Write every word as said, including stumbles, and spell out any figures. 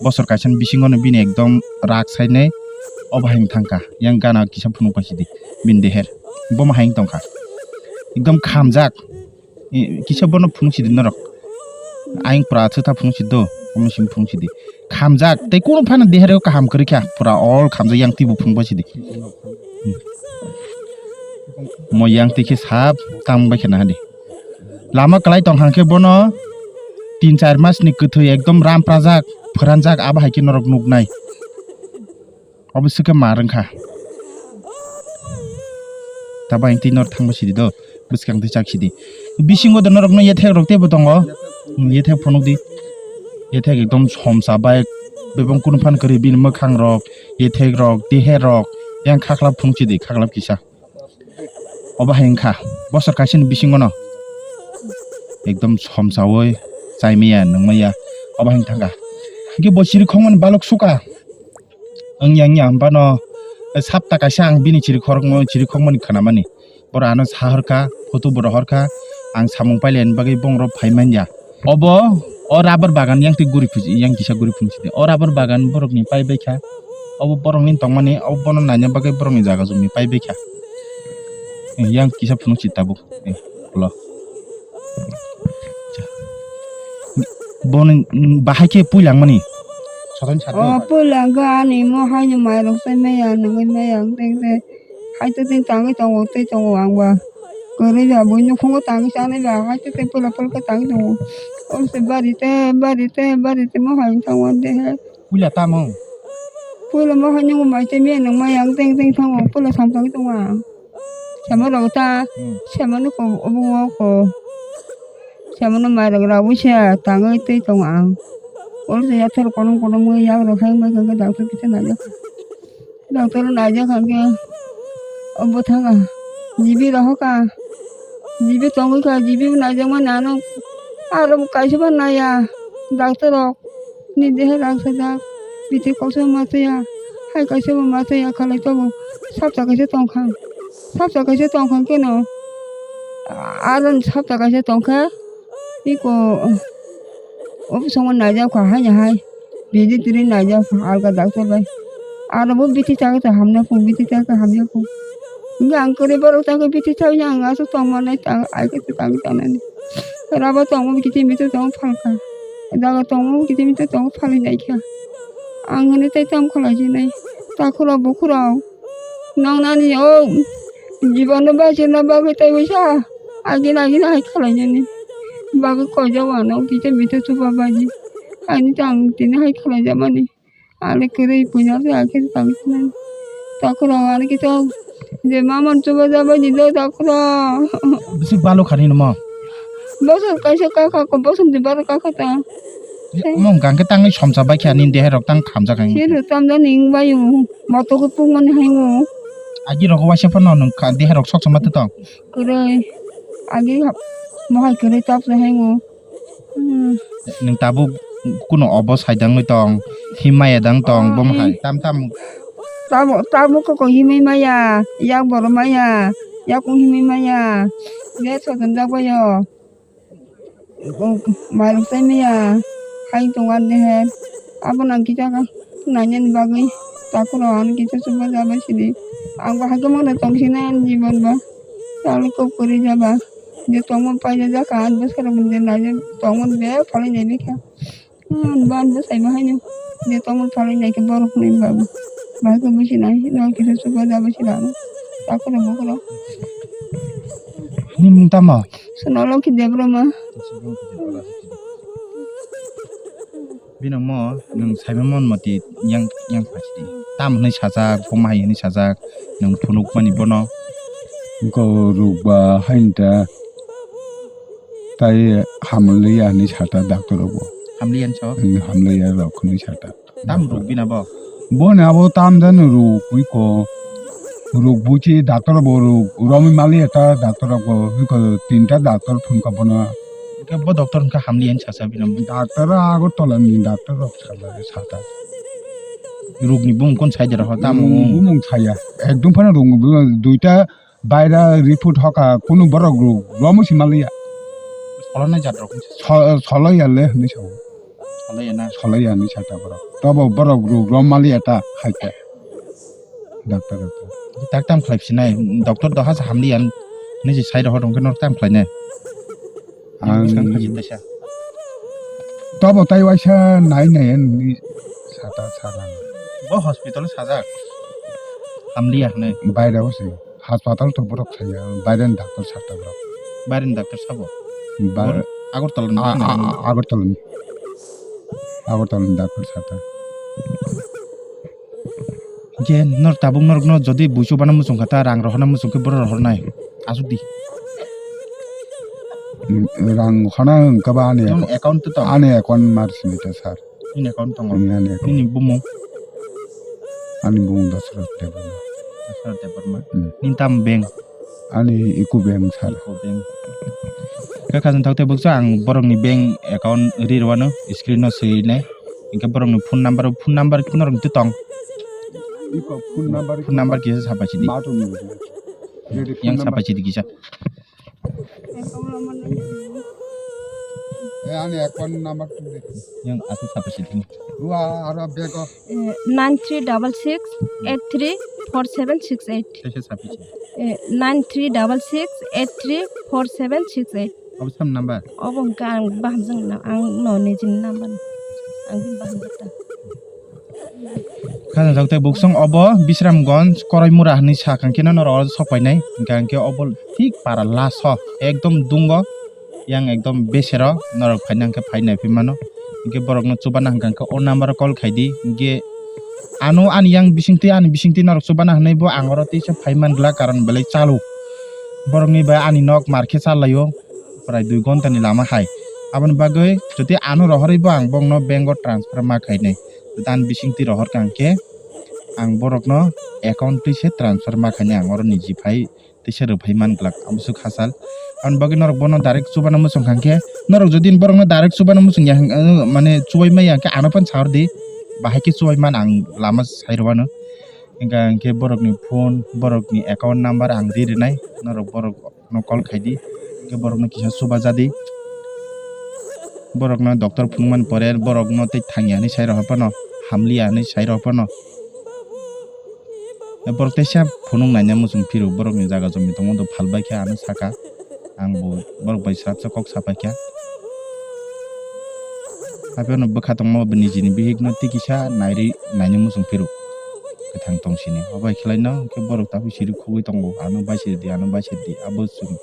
Bosor kaisa ni bisingo no bini ekdom rak sainai obo hai wng thangkha. Yang gana kisa phunuk bai sidi bini deher. Bomo hai wng tongkha. Ekdom khamjak. I, kisa bono phunuk sidi norok. Ayang pura atha phunuk sidi do. Omo sim phunuk sidi. Khamjak. Tei kuno phano deher kaham kwrwi kha. Pura all khamjak yang twibo phunuk bai sidi. Mo yang twi khe sap tang bai khe nahadi. Lama kwlai tong hang khe bono tin char mas ni kwthwi ekdom ram prajak, phwranjak, abo hai khe norok nuknai. Obo swkhe mar wngkha. Tabo ang twi nor thangbo sidi do, bwskang twi chak sidi. Bisingo do norokno yethek rok teibo tongo. Yethek phunuk di. Yethek ekdom somsa bai bebong kunu phan kwrwi bini mwkhang rok, yethek rok, deher rok, yang khakla phunuk sidi, khakla kisa. Obo hai wngkha bosor kaisani bisingono ekdom somsaui chaimaya nungmaya obo hai wngkha. Hingke bo chirikhokmani balok suka wngya wngya hwnphano sapta kaisa ang bini chirikhorokno chirikhokmani khnamani. Borok ano sahorkha, photo bo rohorkha, ang samung pailaiani bagwi bongorok phai manya. Obo o rubber bagan yang twi guri phuji, yang kisa guri phunsi de. O rubber bagan borokni pai baikha. Obo borokni tongmani, obo bono naina bagwi borokni jaga jumi pai baikha. Yang kisa phunuk si tabuk. Eh, lo. Boni, mm, bahai khe puilangmani. Soton sa. O puilangkha ani mo haino mairok sai maya, nungwi maya, tei tei. Hai tei tei tangwi tongo, tei tongo ang ba. Kwrwi ba bui nukhungo tangwi chanai ba, hai tei tei pula pula khe tangwi tongo. O se bari te, bari te, bari te mo hai tangwi de he. Puila tamo? Puila mo hai nungo mai tei mia nung mai ang teng teng thango, puila sam tangwi tongo ang. Sama rok ta, hmm, sama nuko obo ko. Sama no mai rok rawi se tangwi tei tongo ang. Ol se yathar kolom kolom yak rok hai mai khe doctor kisa nai. Doctor naijak kha khe, o bwthanga G B rohor kha, G B tongwi kha, G B bo naijakmani ano aro bo kaisa bo naiya. Doctor rok ni dehe rang sajak, biti kosom ma twiya, hai kaisa bo ma twiya, khalai tobo sapta kaisa tongkha, sapta kaisa tongkha keno aro sapta kaisa tongkha. Iko, o bwskango naijak kha haino hai, bini tini naijak kha alga doctor bai. Aro bo bithi chagwi ta hamya kho, bithi chagwi hamya kho. Hingke ang kwrwi borok chagwi bithi chagwi ang aswk tongma nai ta, ai khe ta tangwi tanani. Rabo tongma bithi mito tong phalkha. Daga tongma bithi mito tong phalwi naikha. Ang hwnwi tei tamo khlai sinai. Takhurok bukhurok. Nang nani o jibono bachina bagwi tei wngsa agina agina hai khlainani bagwi koijak wano kisa mito chuba baji ani tang tini hai khlaijakmani ani kwrwi puina tei akhe tang sinani takhurok ani kisa je mamon chuba jabaji de takhurok. Bisi balo khani nimo. Bosor kaisa kakha ko bosor di baro kakha ta. Omo hwnkha hwnkhe tangwi somsa bai khe ani dehe rok tang khamjak hai. Sero tamjani wngbaio moto khe pungmani hai o. Agi rogo waisa phano nwng kha dehe rok sokchoma tong. Kwrwi agi mohai kwrwi topsa hai o. Hmm. Nwng tabuk kuno obo saidangwi tong himaya dang tong. Oh, bomo hai tam tam. Tamo tamo koko himwi maya yak boro maya yakung himwi maya. Ge sotonjak baio. Mairok chai maya hai tongo ani dehe. Abono ang kisa nainani bagwi takhurok ano kisa chubajabai sidi. Ang bo hai khe mano tongsinai ani jibon bo. Tamo kok kwrwi jaba. Je tongma paina jakha ani bwskango je naijak tongmani bek phalwi naibikha. Ani bo ani bwsai bo haino je tongmani phalwi naikhe borok hinwi babu. Bahai khe bwswi nai no kisa chubajabai sidi ano. Takhurok bukhurok. Nini mung tamo? Sono Lokhi Debbarma. Bino mo nwng saimano mati yang yang phaidi. Tam hwnwi sajak, boma hai hwnwi sajak, nwng phunukmani bono. Ko rukba hainta tai hamliya hwnwi sata doctor rokbo. Hamliya hwnwi sao? Hamliya rok hwnwi sata. Tam ruk bina bo? Boni abo tam jani ruk, iko ruk buchi doctor bo ruk, romwi mali eta doctor rok bo, iko tinta doctor thumka bono. Hingke bo doctor hingke hamli ani sasa bina bo? Doctor Agartala ni doctor rok sala sata. Ruk ni bumung kon sai de rok tam? Bumung saya. Ekdom phano ruk ni bumung duita baira report hoka kunu borok ruk romwi si maliya. Solonai jat rok. Solo ya le hinwi sao. Solaiya na? Solaiya hinwi saka borok. Tobo borok ruk rom maliya ta khaikhe. Doctor, doctor. Tak tam khlai phinai, doctor doha se hamliya, niji sai rohor rong khe nor tam khlainai. Ang bwskang phaji taisa. Tobo tai waisa nai nai hinwi sata sara. Bo hospital sajak. Hamliya hinwi. Bairao se. Haspatal to borok saya, baireni doctor sata borok. Baireni doctor sabo? Ba- Bor-, Agartala ni A-, sini a-, hamliya. A-, Agartala ni. Agartala ni doctor sata. Hingke nor tabuk norokno jodi buisu bana muchung kha ta rang rohorna muchung khe borok rohornai. Asuk di. Rang hona wngkha ba ani Nong account, account to tong? Ani account mar sini ta sir. Nini account tongo? Nini ani account. Nini bumung? Ani bumung Dasarath Debbarma. Dasarath Debbarma. Hmm. Nini tam bank? Ani UCO bank sir. UCO bank. Khe khajang thok tei bukcha ang borokni bank account ri rwano screen o swi nai. Hingke borokni phone number, phone number khe norok tong? Iko phone number. Phone number kisa sapai sidi. Mato ni. Yang sapai sidi kisa. Eh, ani account number tu de. Yang aku sapai sidi. Dua aro bego. Eh, nine three double six eight three four seven six eight. Kisa sapai sidi. Eh, nine three double six eight three four seven six eight. Obo sam number? Obo hwnkha ang bahamjwk na, ang no nijini number no. Ang bini bahamjwk ta. Khajang jok tei buksong obo Bisramgonj Koraimura hinwi sakang khe no norok oro sok painai. Hingkha hingkhe obo thik para last o ekdom dungo, yang ekdom besero norok phaina hingkhe phai naiphi mano. Hingkhe borokno chubana hingkha hingkhe o number o call khaidi. Hingkhe ano ani yang bisingtwi, ani bisingtwi norok chubana hinwi bo ang oro teisa phai man glak, karon belai chalo. Borokni bai ani nok mar khe chalaio. Prai dui ghonta ni lama hai. Aboni bagwi jodi ano rohorwi bo ang bongno bank o transfer ma khainai. Jodi ani bisingtwi rohor kha hwnkhe ang borokno account twi se transfer ma khainai, ang oro niji phai tei se rwphai man glak, amo se khachal. Aboni bagwi norok bono direct chubana muchung kha hwnkhe, norok jodi borokno direct chubana muchung ya hwnkhe, mane chubai maya hwnkhe ano phano sa rwdi, bahai khe chubai man ang lama sai rwano. Hwnkha hwnkhe borokni phone, borokni account number ang ri rwnai, norok borok no call khaidi, hwnkhe borokno kisa chuba jadi. Borokno doctor phunukmani pore borokno tei thangya hinwi sai rok phano, hamliya hinwi sai rok phano. Borok teisa phunuk naina muchung phiro, borokni jaga jomi tongma do phalbai khe ano saka, ang bo borok bai srapsa kok sapai kha. Haphiyano bwkha tongma bo nijini bihikno tei kisa nairwi naina muchung phiro. Kwthang tong sini. Obo hai khlaino hwnkhe borok tabuk siri khugui tongo. Ano bai siri di, ano bai siri di. Abo chwng.